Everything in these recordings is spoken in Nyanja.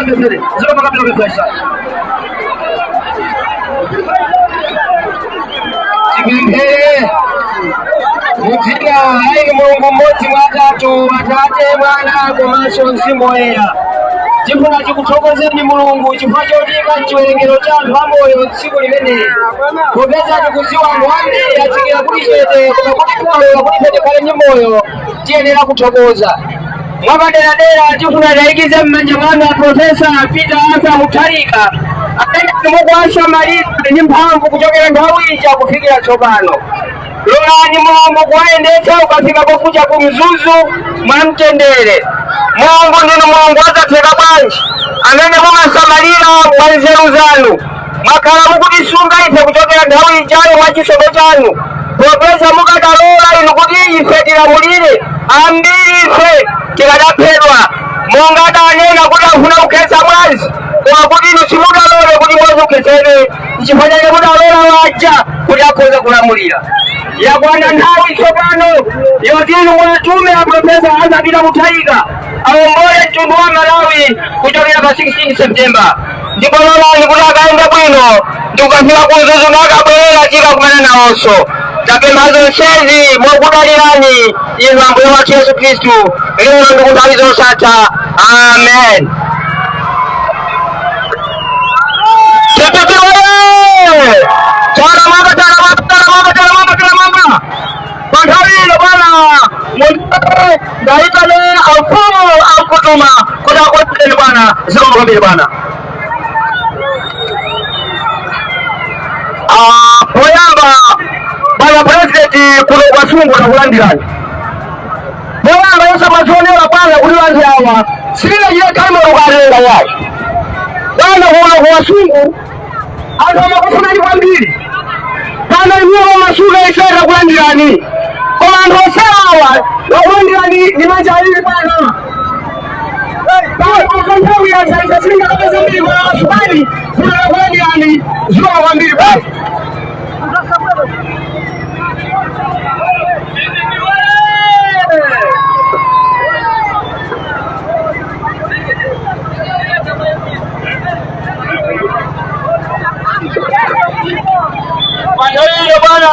Apemphere. Zikomo kwambiri, Profesa. Tipemphere mudzina la inu Mulungu mmodzi mwa atatu, Atate, Mwana komanso Mzimu Woyera. Tifuna tikuthokozeni Mulungu chifukwa chotika chiwerengero cha anthu amoyo tsiku limeneli, popeza tikudziwa anthu ambiri atsikira kuti chete, koma kuti kuwalola kuti ife tikhale ndi moyo, tiyenera kuthokoza. Mwapaderadera tifuna tiyikize m'manja mwanu a Profesa Peter Arthur Mutharika, amene mukuwasamalira ndi mphamvu kuchokera nthawi ija kufikira tsopano. Lolani Mulungu kuwayendetsa ukafika kokuja ku Mzuzu mwamtendere. Mulungu, ndinu Mulungu adzatheka bwanji, amene mumasamalira mwa nzeru zanu. Mwakhala mukutisunga ife kuchokera nthawi ijayo mwa chisomo chanu, popeza mukadalola inu kuti ife tilamulire, ambiri ife tikadaphedwa, monga adanena kuti akufuna kukhetsa mwazi, koma kuti inu simudalole kuti mwazi ukhetsedwe. Nchifukwa chake mudalola waja kuti akhoza kulamulira. Yakwana nthawi tsopano yoti inu muwatume a Profesa Arthur Peter Mutharika awombole mtundu wa Malawi kuchokera pa 16 September, ndipo lolani kuti akayende bwino ndi kukafika ku Mzuzu, nakabwerera tikakumana nawonso. Tapempha zonsezi mokudalirani inu, Ambuye wathu Yesu Khristu, lero ndi kunthawi zosatha. Amen. DPP woye! Chala mwamba, chala mwamba, chala mwamba, chala mwamba, chala mwamba! Pa nthawi ino, bwana, ndayitane amfumu amkutuma kuti akulandireni, bwana. Zikomo kwambiri, bwana. Ah, poyamba, bwana President, kuno Kasungu takulandirani. Poyamba yonse mwazionera, bwana, kuti anthu awa silachite kalimo ukatenga yayi. Bwana, kuno ku Kasungu anthu amakufunani kwambiri. Pano inuwo masuka ife takulandirani, koma anthu onse awa wakulandirani ndi manja awiri, bwana. Pano nthawi yazaisa silingakapeza mbiri kwa Kasukani kuno takulandirani. Zikomo kwambiri, bwana. Panthawi bwana,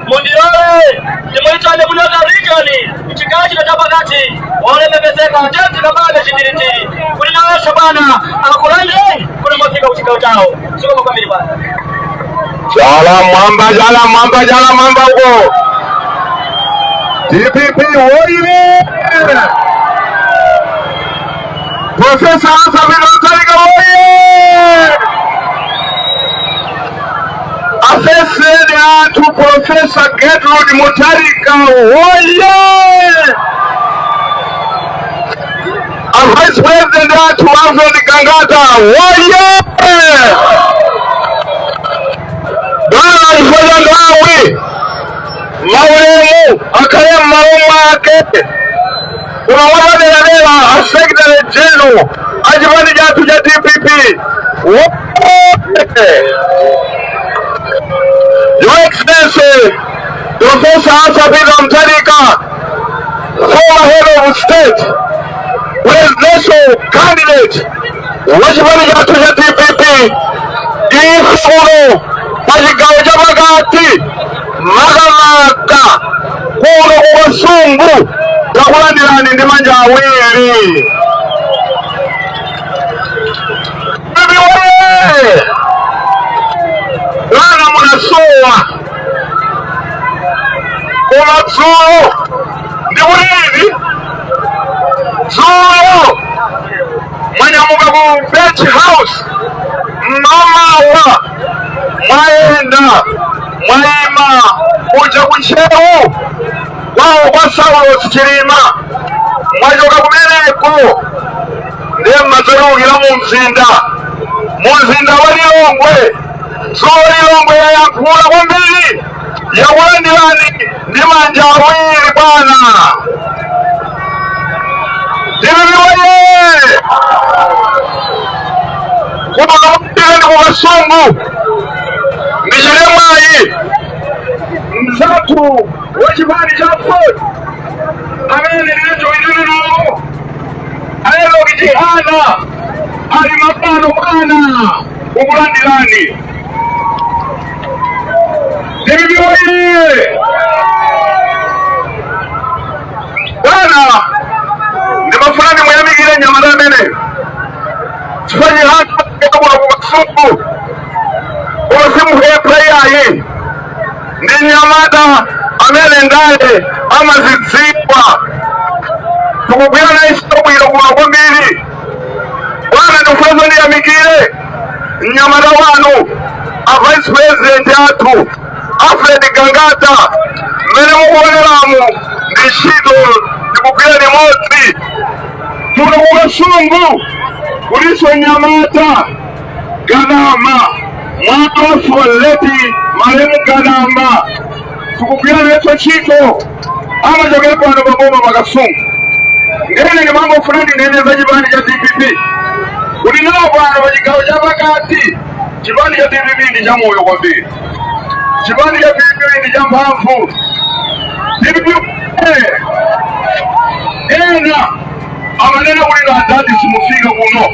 mundilole ndimuyitane Munota Region, chigawo chino chapakati, olemekezeka James Kabambe Chitiriti, kuti nawonso, bwana, akulandire kuti mwafika kuchigawo chawo. Zikomo kwambiri, bwana. Chala mwamba, chala mwamba, chala mwamba uko! DPP woye! Profesa Arthur Mutharika woye! Afeseni anthu, Profesa Gertrude Mutharika woye! A Vice President athu Alfred Gangata woye! Bwana, chifukwa nthawi, maulemu akhale m'malo mwake. Koma mwapaderadera a Secretary General a chipani chathu cha DPP woye! Your Excellency Professor Arthur Peter Mutharika, former head of state, presidential candidate wa chipani chathu cha DPP, ife kuno pa chigawo chapakati, makamaka kuno ku Kasungu, takulandirani ndi manja awiri. Woye! Bwana, munasowa, koma dzulo ndikulili dzulo mwanyamuka ku Page House mmamawa, mwayenda, mwayima kuja kuntchewu kwawo kwa Saulos Chilima. Mwachoka kumeneko ndiye mmadzatulukira mu mzinda wa Lilongwe. Dzulo Lilongwe yayankhula kwambiri, yakulandirani ndi manja awiri, bwana. DPP woye! Kuno ndi ku Kasungu, ndichite mwayi mzathu wa chipani cha Ford amene ndinajoyinana nawo, a Enoch Chihana. Ali mapano bwana kukulandirani. DPP oye! Bwana, ndimafuna ndimuyamikire nyamata ameneyo chifukwa hatu kuno kukasungu kuno iyayi, ndi nyamata amene ndale amazidziwa. Tikugwira naye ntchito bwino kuno kwambiri. Bwana, ndikufunanso ndiyamikire mnyamata wanu, a vice president athu Alfred Gangata. Mmene mukuoneramu ndi ntchito tikugwira limodzi kuno kukasungu. Kuliso nyamata Gadama, mwana wa late malemu Gadama, tikugwira nayenso ntchito, amachokera pano paboma pakasungu. Ndene ndimangofuna ndinene za chipani cha DPP kuti nawo pano pa chigawo cha pakati chipani cha DPP ndi chamoyo kwambiri, chipani cha DPP ndi cha mphamvu. DPP ena amanena kuti na adadi simufika kuno,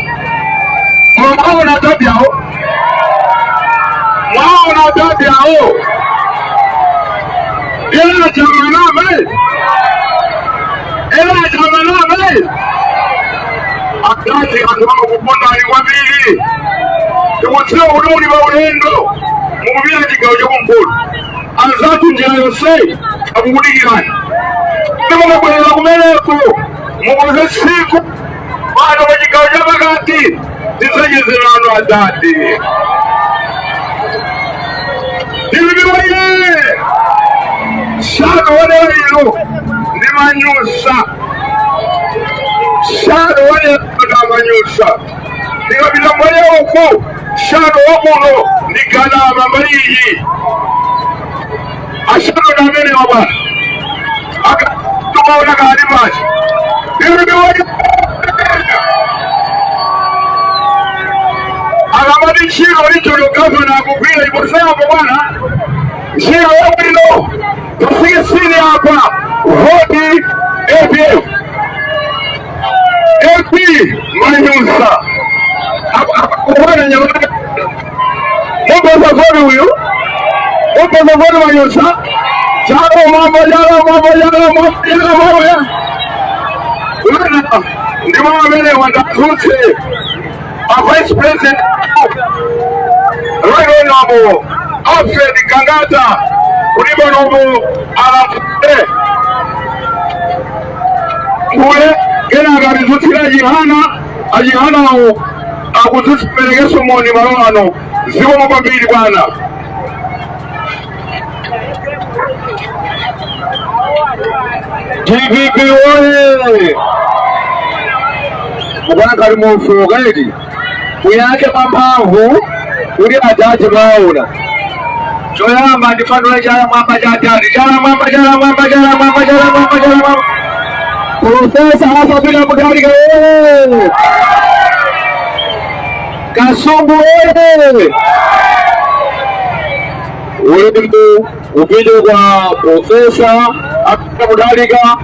koma mwaona adadi awo, mwaona adadi awo ena chamaname, ena chamaname. Adadi anthu amakukondani kwambiri. Tikudziwa kuti muli pa ulendo mukupita chigawo chakumpoto, anzathu njira yonse akukudikirani. Mukabwerera kumeneko mukonze tsiku pano pa chigawo cha pakati tidzachezerano adadi. DPP oye! Shadow wadera ino ndi Manyusa, shadow wadera ndi Manyusa. Tikapita mbali uku, shadow wakuno ndi Gadama, mbali iyi a shadow ndi amene wabwana akatumaona kali pachi. DPP oye! Akamati ntchito lichono gavana akugwira iposeyapo bwana, ntchito yabwino. Pa 16 apa voti APM, AP Manyusa akubwana nyamata. Mupeza voti uyu, mupeza voti Manyusa. Chalo mambo, chalo mambo, chalo mambo, chalo mambo ya bwana. Ndimo amene wandatsutse a vice president, Right Honorable Alfred Gangata, kuti panopo alamphule mphule, kenaka atidzutsira Chihana. Achihanawo akudziperekeso moni malo ano. Zikomo kwambiri bwana. DPP oye! Mukwana kali mufuka iti muyake pamphamvu kuti adadi mwaona. Choyamba ndifanule chala mwamba cha adadi, chala mwamba, chala mwamba, chala mwamba, chala mwamba, chala mwamba. Professor Arthur Peter Mutharika oye! Kasungu oye! Ulemu upite kwa Professor Arthur Mutharika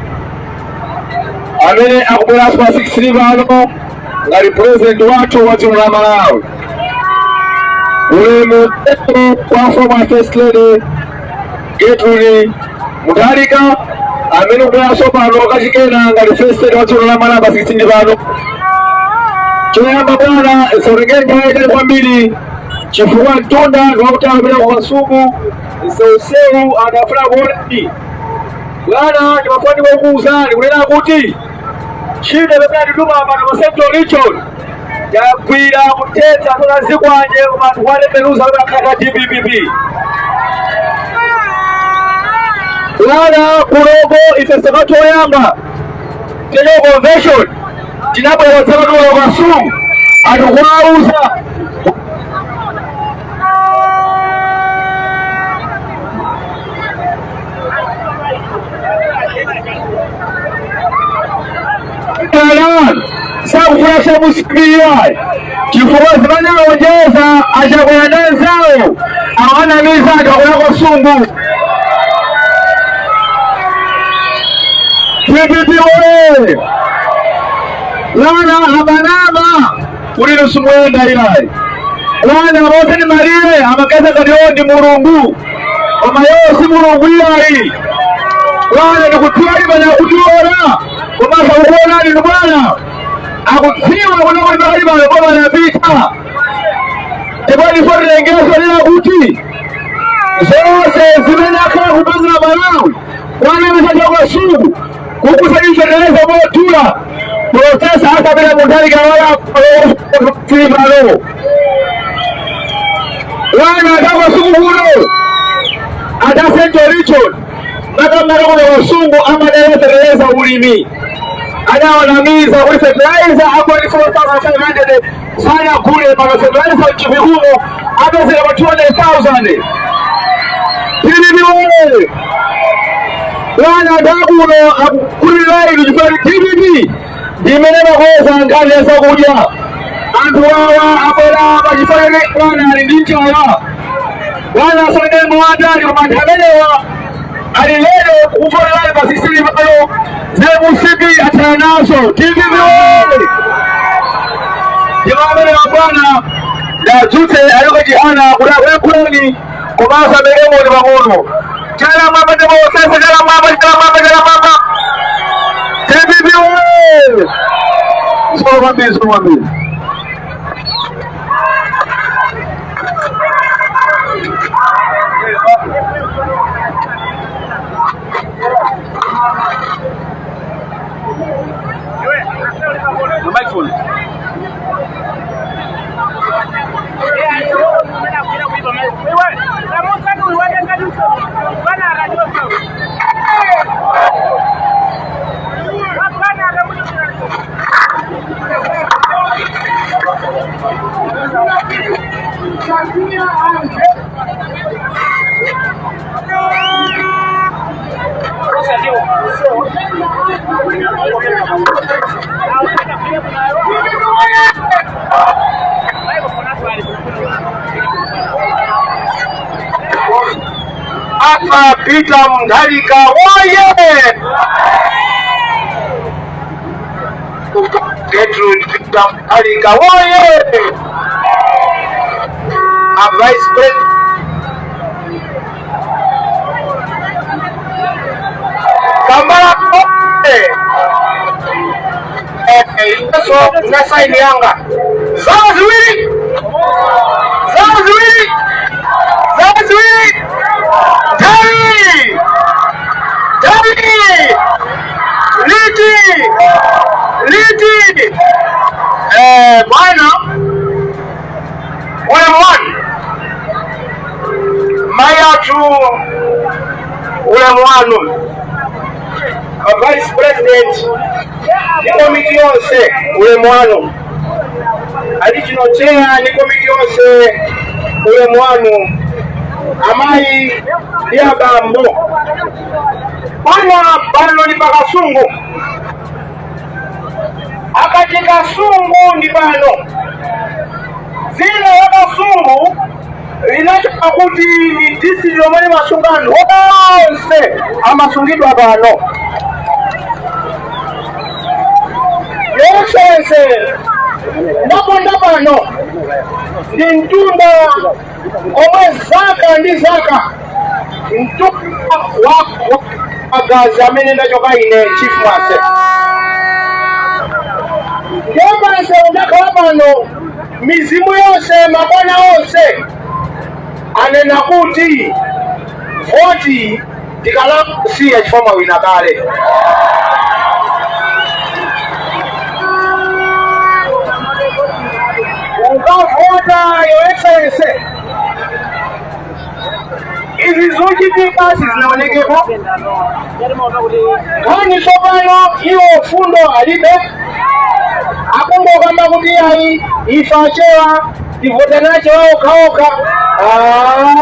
amene akubweranso pa 16 pano ngati president wathu wa dziko la Malawi. Ulemu kwa former First Lady Gertrude Mutharika amene kubweranso pano kachikena ngati First Lady wa dziko la Malawi pa 16 pano. Choyamba bwana, isatengere nthawi yaitali kwambiri chifukwa mtunda ndi wakutali kupita ku Kasungu, mseusewu adafuna kuonani. Bwana, ndimafuna ndikukuwuzani kunena kuti ntchito imene atituma pano pa Central Region yagwira kuthetsa tola zikwanje koma anthu kuwatembenuza kuti akhala DPP. Bwana, kuloko ife sakati oyamba teno convention tinabwera tsakatulo Kasungu anthu kuwauza sakufuna chamusipiwa chifukwa zimene alonjeza achakwera ndi anzawo awanamiza anthu akuna Kasungu. DPP oye! Lana abanama Kuti inu simuyenda ilayi. Bwana amose ni malire amakeza ngati iwo ndi Mulungu. Koma iwo si Mulungu ilayi. Bwana ndikudziwa limene akutiona komanso akukuonani inu bwana. Akudziwa kuna kuti pakali pano boma lapita. Ndipo ndifo tilengezo lina kuti zonse zimene akhala kupezera Malawi kwanamiza Kasungu kukusaifereleza modula Professor Arthur Peter Mutharika wala pano wana a Kasungu kuno ata Central Region makamaka kuno Kasungu amadalira feteleza ulimi adawanamiza kuti fertilizer akwani 4500 sanagule pano fertilizer mchipikumo apezeka pa 200,000. DPP oye! Bwana ndakuno akukulira inu chifukwa DPP ndimene makweza nkhani ya zakudya. Anthu awa abwera apa chifukwa bwana ali ndi njala. Bwana asanene muwatali koma anthu amenewa ali lero kukufonerani pa sisili pano za MCP athana nazo. DPP oye! Ndipo amenewa bwana ndadzutse ayoka Chihana kuti akuyankhuleni komanso apereke moni pang'ono. Chala mwamba ndipo sese chala mwamba chala mwamba chala mwamba. DPP oye! Zikomo kwambiri, zikomo kwambiri. Microphone. Arthur Peter Mutharika woye! Gertrude Peter Mutharika woye! A Vice President Kambala oye! Inenso na saini yanga zaka 2 zaka 2 zaka 2 tali tali liti liti bwana ulemu wanu mayi athu ulemu wanu Vice President ndi komiti yonse ulemu wanu regional chair ndi komiti yonse ulemu wanu amayi ndi abambo bwana pano ndi pakasungu akati Kasungu ndi pano dzina la Kasungu linachoka kuti ni district yomwe imasunga anthu onse amasungidwa pano yonsense ndaponda pano ndi mtunda omwe zaka ndi zaka mtunda wa magazi amene ndachoka ine Chief Mwase ndiye ndakhala pano mizimu yonse mabwana onse anena kuti voti tikalakusiya chifukwa mwawina kale. Ukavota Your Excellency, izi zochitika sizinaonekepo nkhani tsopano iwo fundo alibe akungokamba kuti ayi ife achewa tivota nacho okhaokha. Ah.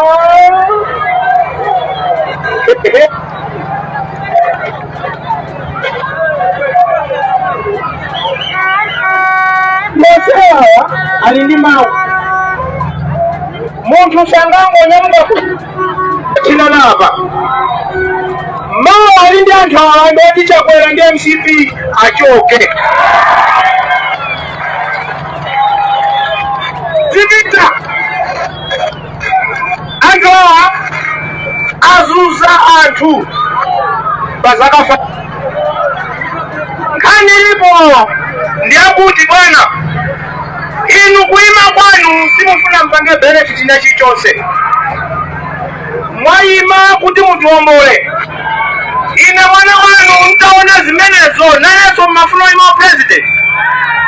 Mose awa ali ndi mawu munthu sangangonyamuka chinanapa mawu ali ndi anthu awa ndoti Chakwera ndi MCP achoke. anthu pa zaka Nkhani ilipo ndiyakuti bwana, inu kuima kwanu simufuna mpange benefit na chilichonse. Mwayima kuti mutiwombole. Ine mwana wanu ntaona zimenezo, nanenso mmafuna ima president,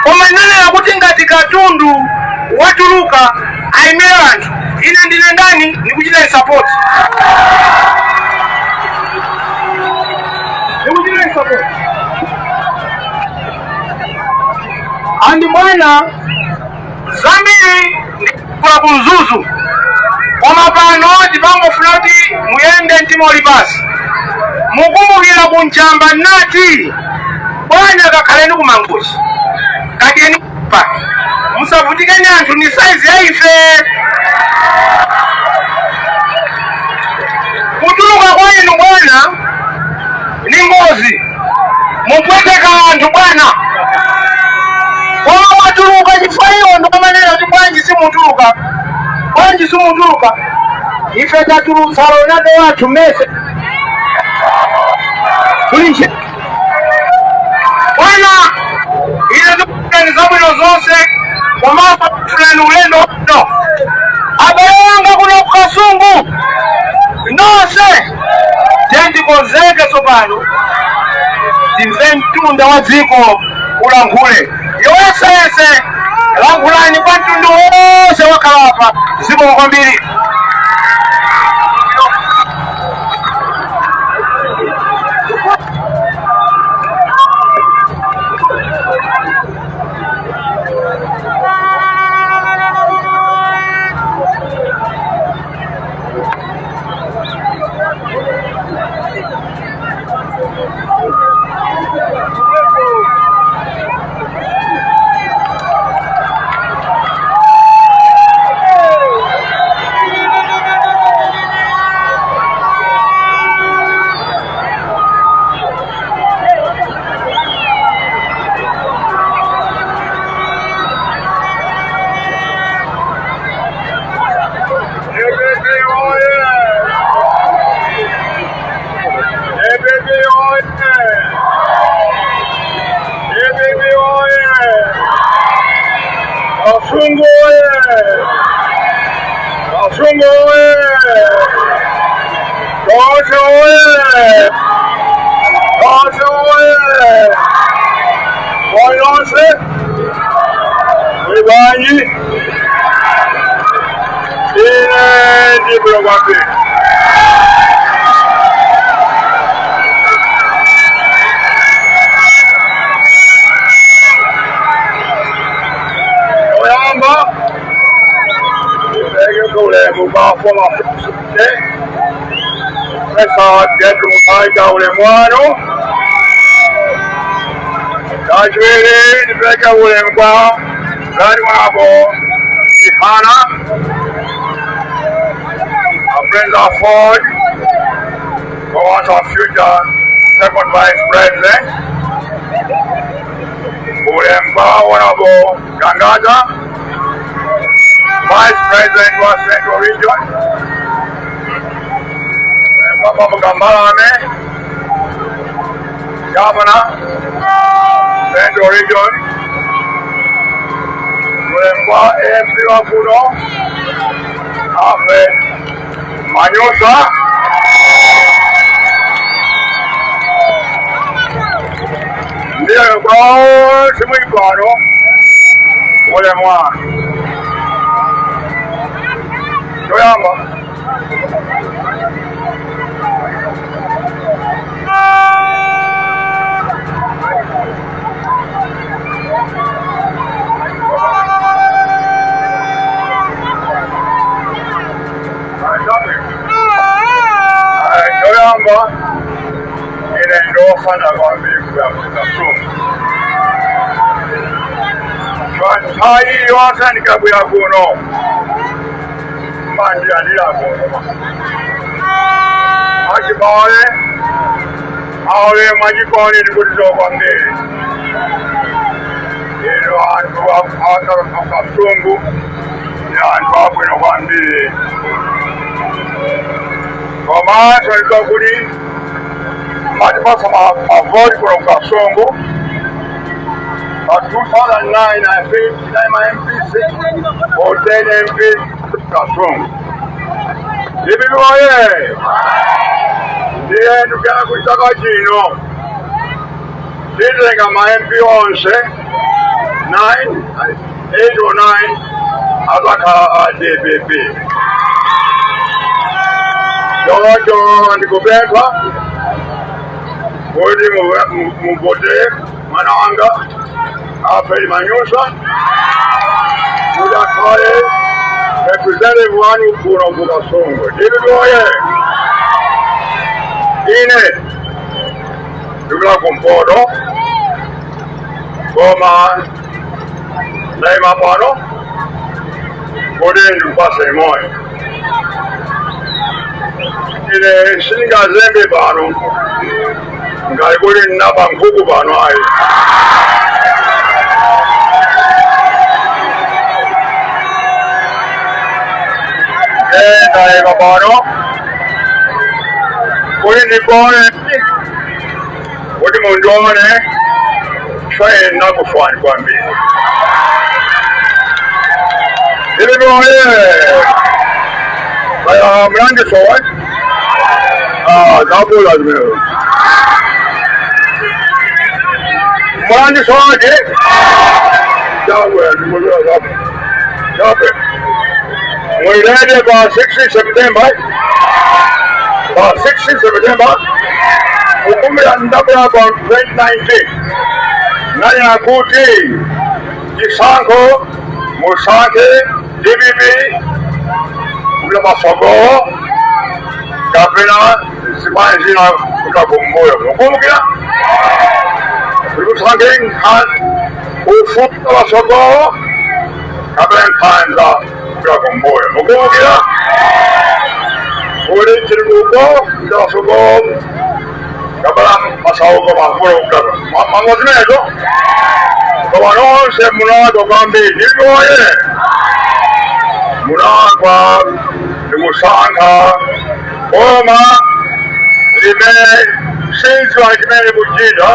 koma inanena kuti ngati katundu watuluka ayimire anthu, ine ndine ndani ndikuchita support, ndikuchita support. And bwana, zambiri ndikula ku Mzuzu, koma pano tipangofuna kuti muyende mtima uli pasi. Mukumbukira kunchamba nati, bwana, kakhaleni kuMangochi, kadyeni pa, musavutikeni, anthu ni saizi ya ife. Kutuluka kwa inu bwana ni ngozi, mupweteka anthu bwana, koma mwatuluka chifukwa iwo ndikumanena kuti bwanji simutuluka, bwanji simutuluka. Ife tatulutsa Ronaldo wathu Messi kulinche. Bwana, ine zikufani zabwino zonse, komanso fulani ulendo uno. Abale wanga kuno ku Kasungu nonse, tendikonzeke tsopano, timve mtunda wa dziko ulankhule. Yowesese lankhulani kwa mtundu wonse wakhalapa. Zikomo kwambiri. DPP oye! DPP oye! DPP oye! Kasungu oye! Kasungu oye! Tonse oye! Tonse oye! Nonse muli bwanji? Ine ndibwino kwambiri. Oyamba ndipeleke ulemu kwa former president Professor Gertrude Mutharika, ulemu wanu. Kachiwiri, ndipeleke ulemu kwa Right Honorable Chihana, a Brenda Ford, for our future second vice president. Ulemu kwa Honorable Gangata, Vice President wa Central Region. Papa Mukambalame, Governor, Central Region. Ulemu kwa MP wa kuno, Alfred Manyusa. Ndiye kwa simuli pano, ulemu wanu. Choyamba, choyamba, ine ndofana kwambiri kuya Kasungu. Nthawi yonse ndikabwera kuno mandilandira kuno achibale aule mwachikoni, ndikutizo kwambiri ino anthu aKasungu ni anthu abwino kwambiri. Komanso ndikudziwa kuti matipasa mavoti kuno kuKasungu pa 2009, I think tinali ma MP 6 or 10 MP Kasungu. DPP oye! Ndiye ndikuyana kuti chaka chino titenga ma MP onse 9, 8 or 9 azakhala a DPP. Choncho ndikupempha kuti muvotere mwana wanga Alfred Manyusa kuti akhale representative wanu kuno ku Kasungu. DPP oye! Ine ndikula kumpoto, koma ndayima pano kuti ndikupase moni. Ine sindingazembe pano ngati kuti ndinaba nkhuku pano, ayi. Ndayima pano kuti ndikuone, kuti mundione, chifukwa ndinakufunani kwambiri. DPP oye! Kaya mlangiso wa zabula zimenezo, mlangiso wake chabwe ndikuzira zabwe chabwe. Mwilete pa 6 September, pa 6 September. Kukumbira ndabula pa 2019 nali akuti chisankho musankhe DPP kupita patsogolo kapena zipani zina kupita kumbuyo. Mukumbukira kuti musankhe ufulu patsogolo kapena nkhanza kupita kumbuyo. Mukumbukira kuti chitukuko kupita patsogolo kapena masauko mavuto kupita mango zimenezo. Koma nonse munalakwa kwambiri. DPP oye! Munalakwa ndikusankha boma limene silidziwa chimene likuchita.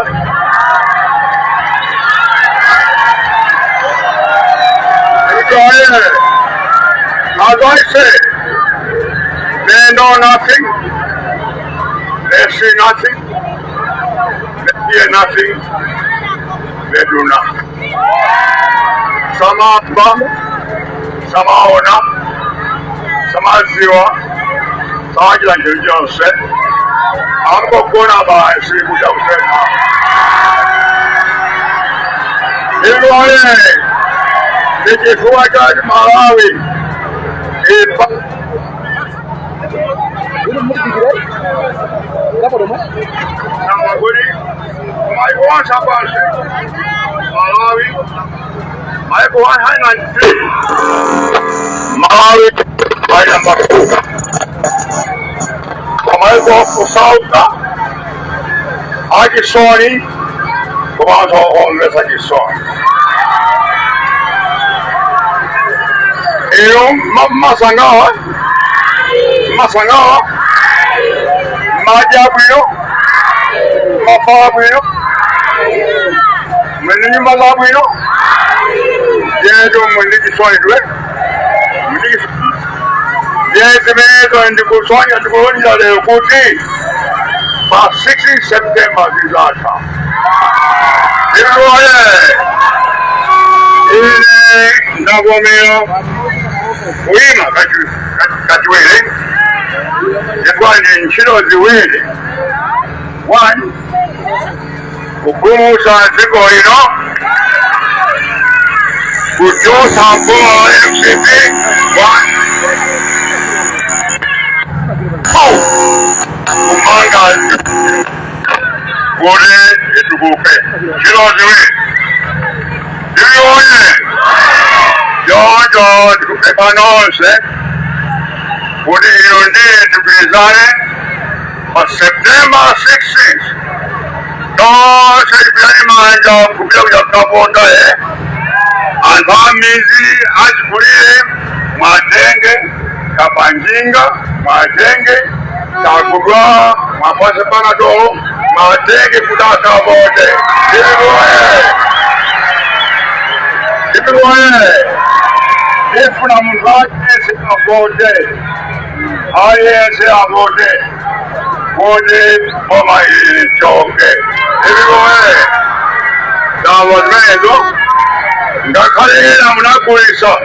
DPP oye! As I said, they know nothing, they see nothing, they hear nothing, they do nothing. Samamva, samaona, samadziwa, samachita chilichonse, angogona basi kuja kusema. DPP oye! Ndi chifukwa chake Malawi ipa namba kuti maiko onse apansi, Malawi maiko 103, Malawi ali namba 2 pamaiko osauka, achisoni komanso omvetsa chisoni. Inu mmasangalala, mmasangalala, mmadya bwino, mmavala bwino, muli ndi nyumba zabwino, yetu muli ndi chisoni twe muli ndi chisoni. Ndiye zimenezo ndikusonya ndikulonjeza lero kuti pa 16 September zizatha. DPP oye! Ine ndavomera kuyima kachiwiri chifukwa ndi ntchito ziwiri. One, kupulumutsa dziko lino, kuchotsa boma la MCP. One, two, kumanga kuti itukuke. Ntchito ziwiri. DPP oye! Choncho ndikupempha nonse kuti ino ndiye tigwirizane pa September 16, tonse tigwirane manja kupita kuja kukavota. Anthu a midzi achikulire, mwatenge kapanjinga, mwatenge. Kakudwala, mwapase panadolo, mwatenge kuti akavote. DPP woye! DPP woye! Ifuna munthu aliyense avote, aliyense avote kuti boma ili lichoke. DPP woye! Ndamva zimenezo. Ngakhale ena munagulisa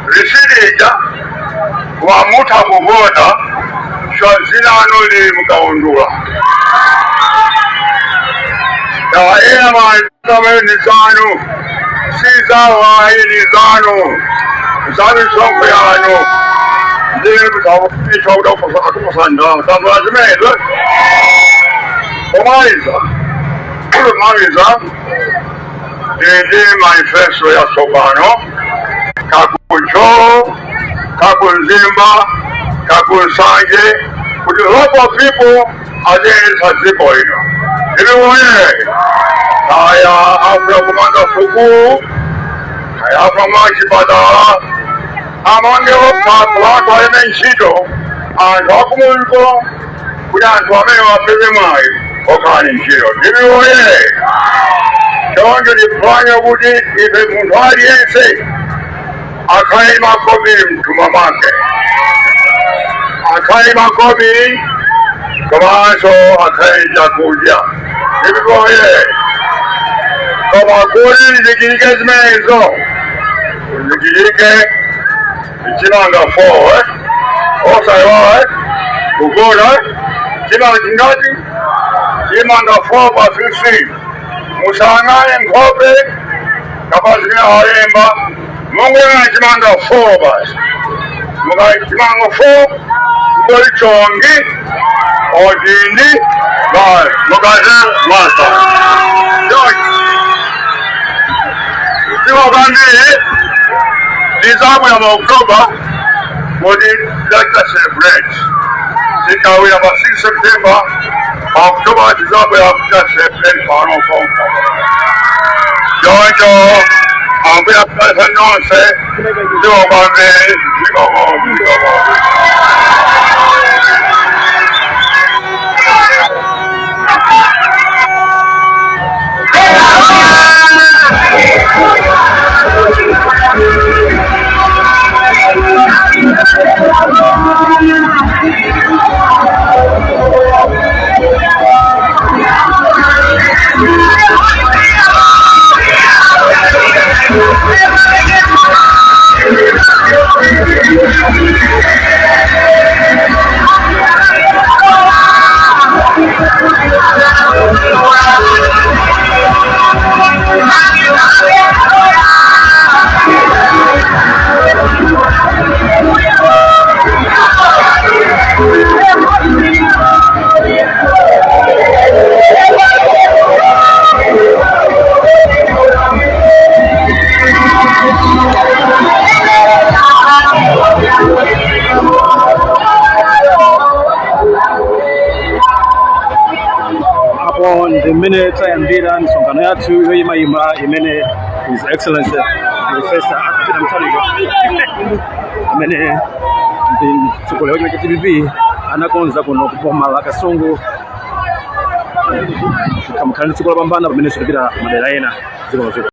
risiti ija, wamutha kuvota swazinano lili mukaundula. Ena maamene zanu sizawayi, ni zanu za misonkho yanu, ndiye muzavutishwa kuti akupasa ndalama. Tamvula zimenezo. Pomaliza, kumaliza, ndi manifesto yatsopano kakucholo, kakumzimba, kakunsanje, kuti local people aziyendetsa dziko lino. DPP woye! Kaya afuna kumanga sukulu, kaya afuna kumanga chipatala, amange okha, aleme ntchito anthu akumuliko, kuti anthu amene wapeze mwayi okhala ni ntchito. DPP woye! Choncho tiphwanye kuti ife munthu aliyense akhale makobiri mthumba mwake, akhale makobiri komanso akhale chakudya. DPP woye! Koma kuti zichitike zimenezo, zichitike, chimanga 4, eh? Osayiwala, eh? Kuvota, eh? Chimanga chingati? Chimanga 4 pa 15. Musang'ane nkhope kapena zimene alemba, munguyang'ana chimanga 4 basi. Muka chimanga 4 ngoli chongi odindi basi, mukaze masa zikomo kwambiri. Tizabwera mu October kuti let's celebrate. Tikawina pa 6 September, pa October tizabwera kuti celebrate pano pompo. Choncho ambuya akudalitseni nonse. Zikomo kwambiri, zikomo, zikomo. Apo ndi mmene tayambira misonkhano yathu yoyimayima imene His Excellency Professor Arthur Peter Mutharika, amene ndi mtsogoleri wa chipani cha DPP, anakonza kuno ku boma la Kasungu. Mukhala ndi tsiku lopambana pamene tikupita madera ena. Dziko.